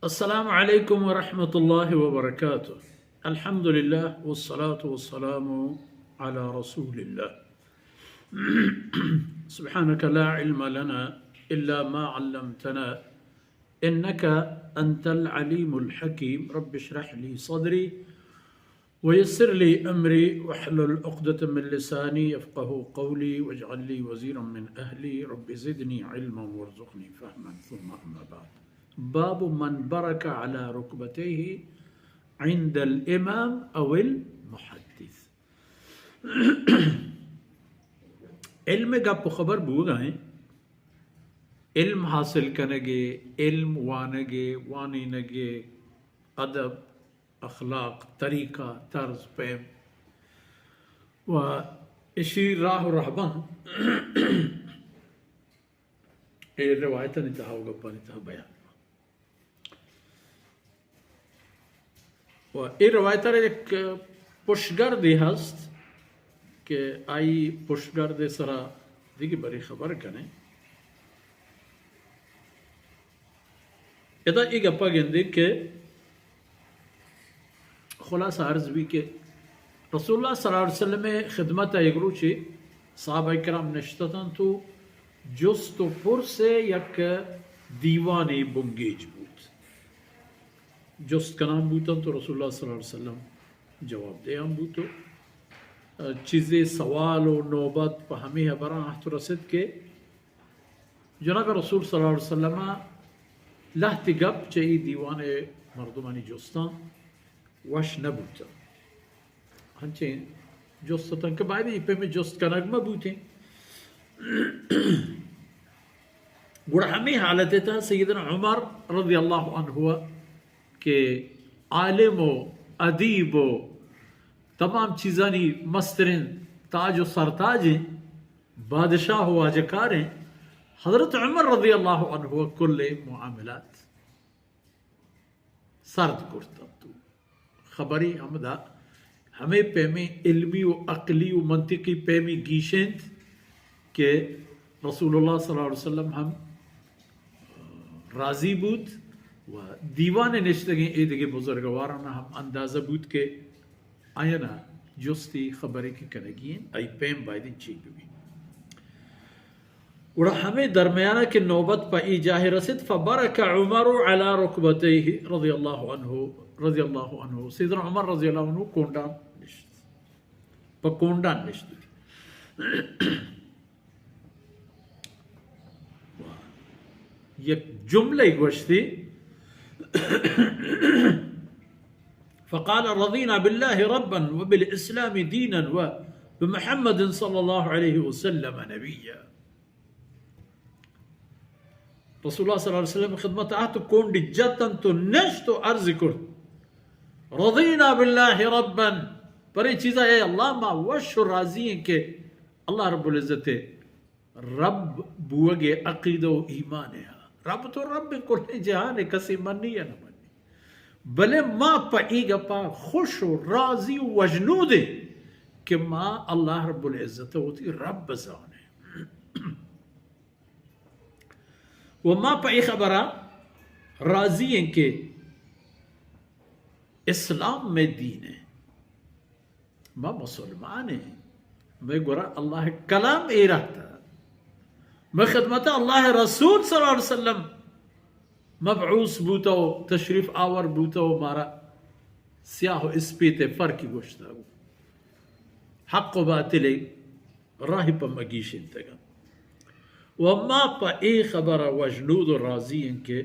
السلام عليكم ورحمة الله وبركاته. الحمد لله والصلاة والسلام على رسول الله. سبحانك لا علم لنا إلا ما علمتنا إنك أنت العليم الحكيم. رب اشرح لي صدري ويسر لي أمري واحلل عقدة من لساني يفقهوا قولي واجعل لي وزيرا من أهلي رب زدني علما وارزقني فهما. ثم أما بعد. باب من برك على ركبتيه عند الإمام أو المحدث. علم گپ و خبر بوگا ہیں، علم حاصل کنگے، علم وانگے، وانینگے، ادب، اخلاق، طریقہ، طرز، پیم و اشی راہ و رہبند اے روایتانی تہا و گپانی تہا بیان۔ و اے روایت را یک پشگردے ہست کہ آئی پشگردے سرا دیگہ برے خبر کنے۔ ادا اے گپا گندے کہ خلاصہ عرض بی کہ رسول اللہ صلی اللہ علیہ وسلم خدمت یک روچے صحابہ کرام نشتتن تو جست و پرس یک دیوانے بنگیج بوت۔ جست کنان بوتن تو رسول اللہ صلی اللہ علیہ وسلم جواب دیان بوتو۔ چیزے سوال و نوبت پہ ہمیں حبران احت رسد کہ جناب رسول صلی اللہ علیہ وسلم لہتی گپ چہ ای دیوان مردمانی جستان وش نبوتن۔ ہنچیں جست اتن کہ باید ای پیمیں جست کنگ مہ بوتیں۔ گڑا ہمیں حالت تہا سیدنا عمر رضی اللہ عنہ کہ عالم و ادیب و تمام چیزانی مسترین تاج و سرتاج ہیں، بادشاہ و واجکار ہیں، حضرت عمر رضی اللہ عنہ کل معاملات سرد کرتنت و خبری ہمدا ہمیں پیمیں علمی و عقلی و منطقی پیمی گیشینت کہ رسول اللہ صلی اللہ علیہ وسلم ہم راضی بوت و دیوان نشتگیں اے دگہ بزرگوارانا ہم اندازہ بوت کہ آیانا جستی خبرے کہ کنگی انت، آئی پیم بایدیں چی ببی۔ گڑا ہمے درمیانا کہ نوبت پہ ای جاہ رسید، فبرک عمر علی رکبتیہ رضی اللہ عنہ، رضی اللہ عنہ، سیدنا عمر رضی اللہ عنہ کونڈان نشت، پہ کونڈان نشت۔ یک جملہ گوشتی، فقال رضينا بالله ربا وبالإسلام دينا وبمحمد صلى الله عليه وسلم نبيا۔ رسول اللہ صلی اللہ علیہ وسلم خدمت آت و کونڈی جتنت و نشت و عرض کرت، رضينا بالله ربا، پر اے چیزا اے اللہ ما وش و راضی ہیں کہ اللہ رب العزت رب بوگ ء عقیدہ و ایمان ء۔ رب تو رب کل جہان ء، کسی منی یا نہ منی۔ بلے ما پہ ای گپا خوش و راضی و وجنود ایں کہ ما اللہ رب العزت ء وتی رب زانیں۔ و ما پہ ای خبرا راضی ایں کہ اسلام میں دین ہے۔ ما مسلمان ایں، مئے گورا اللہ کلام اے رہتا، مئے خدمت اللہ رسول صلی اللہ علیہ وسلم مبعوث بوتا و تشریف آور بوتا و مارا سیاہ و اسپیت فرقی گوشتا، حق و باطل راہ پہ مگیشنتگا۔ و ما پہ اے خبر وجنود و راضی ایں کہ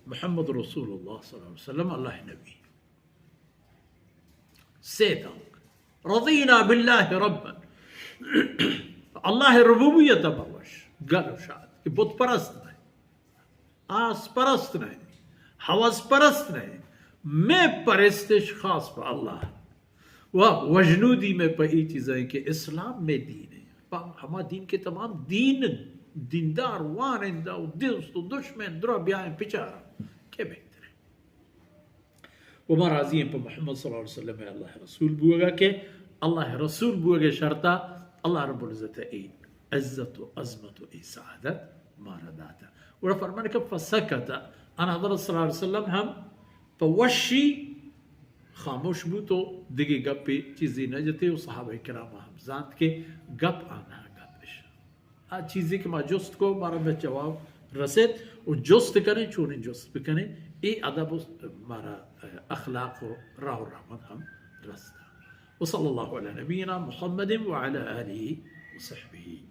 محمد رسول اللہ صلی اللہ علیہ وسلم اللہ نبی۔ سے دانک۔ رضینا باللہ ربا۔ اللہ ربوبیت بوش۔ گل و شاد۔ کہ بت پرست نہ، آس پرست نہ، حوض پرست نہ۔ میں پرستش خاص پہ اللہ۔ و وجنودی میں پہ ای چیزیں کہ اسلام میں دین ہے۔ پہ ہما دین کے تمام دین، دیندار وانندہ و دوست و دشمن درا بیائیں پچارا۔ کہ بہتر ہے۔ و ما راضی ایں پہ محمد صلی اللہ علیہ وسلم ء اللہ رسول بوگا کہ اللہ رسول بوگ ء شرطا اللہ رب العزت ء اے عزت و عظمت و اے سعادت مارا داتا۔ گڑا فرمان کہ فسکت، آن حضرت صلی اللہ علیہ وسلم ہم پہ وشی خاموش بوت و دگہ گپے چیزے نہ جتے و صحابہ کرام ہم زانت کہ گپ آنہاں گپ اش۔ آ چیزے کہ ما جست کو، مارا بہ جواب رسیت و جست کنیں، چونیں جست بکنیں، اے ادب و مارا اخلاق و راہ و رحمت ہم رستا۔ وصلی اللہ علی نبینا محمد وعلی آلہ وصحبہ۔